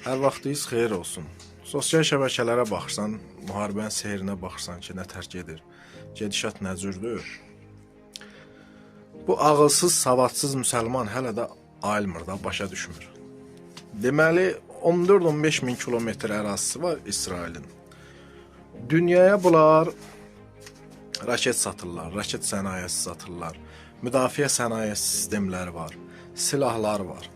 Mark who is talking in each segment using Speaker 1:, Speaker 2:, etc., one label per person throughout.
Speaker 1: Hər vaxtınız xeyir olsun. Sosial şəbəkələrə baxırsan, müharibənin seyrinə baxırsan ki, nə tərk edir, gedişat nə cürdür. Bu ağılsız, savadsız müsəlman hələ də ayılmır da, başa düşmür. Deməli 14-15 min kilometr ərazisi var İsrailin. Dünyaya bunlar raket satırlar, raket sənayesi satırlar, müdafiə sənayesi sistemləri var, silahlar var.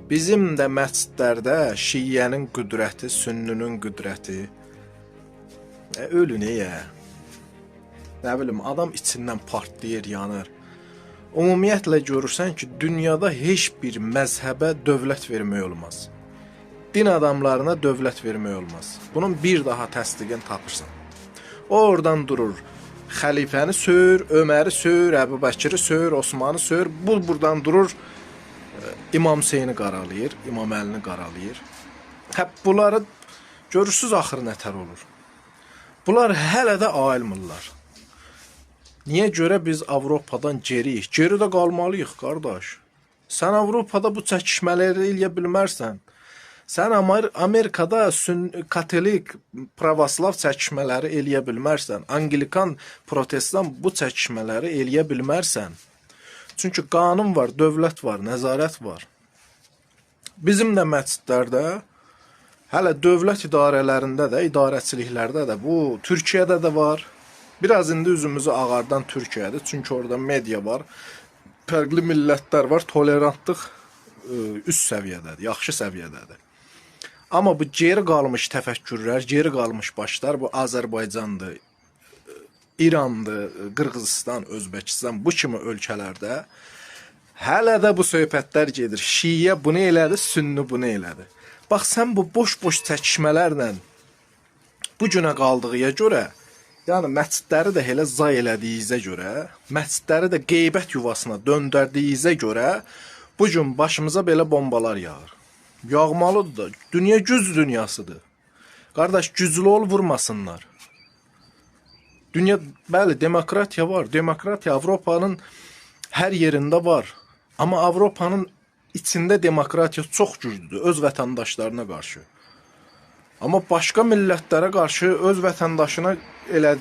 Speaker 1: Bizim də məscidlərdə şiyyənin qüdrəti, sünnünün qüdrəti ölü niyə? Nə bilim, adam içindən partlayır, yanır. Ümumiyyətlə görürsən ki, dünyada heç bir məzhəbə dövlət vermək olmaz. Din adamlarına dövlət vermək olmaz. Bunun bir daha təsdiqini tapırsan. O oradan durur. Xəlifəni söyür, Öməri söyür, Əbu Bəkiri söyür, Osmanı söyür. Bu buradan durur. İmam Hüseyni qaralayır, İmam Əlini qaralayır. Hə bunları görürsüz axır nətər olur. Bunlar hələ də ayılmırlar. Niyə görə biz Avropadan geriyik? Geri də qalmalıyıq, qardaş. Sən Avropada bu çəkişmələri eləyə bilmərsən. Sən Amerikada katolik, pravoslav çəkişmələri eləyə bilmərsən. Anglikan, protestant bu çəkişmələri eləyə bilmərsən. Çünki qanun var, dövlət var, nəzarət var. Bizim də məscidlərdə hələ dövlət idarələrində də, idarəçiliklərdə də bu Türkiyədə də var. Biraz indi üzümüzü ağardan Türkiyədir. Çünki orada media var, fərqli millətlər var, tolerantlıq üst səviyyədədir, yaxşı səviyyədədir. Amma bu geri qalmış təfəkkürlər, geri qalmış başlar bu Azərbaycandır, İrandır, Qırğızistan, Özbəkistan bu kimi ölkələrdə hələ də bu söhbətlər gedir. Şiyə bunu elədi, sünni bunu elədi. Bax sən bu boş-boş çəkişmələrlə bu günə qaldığıya görə, yəni məscidləri də elə zay elədiyinizə görə, məscidləri də qeybət yuvasına döndərdiyinizə görə bu gün başımıza belə bombalar yağır. Yağmalıdır da. Dünya güc dünyasıdır. Qardaş, güclü ol, vurmasınlar. Dünya, bəli, demokratiya var. Demokratiya Avropanın hər yerində var. Amma Avropanın içində demokratiya çox güclüdür öz vətəndaşlarına qarşı. Amma başqa millətlərə qarşı öz vətəndaşına elədiyi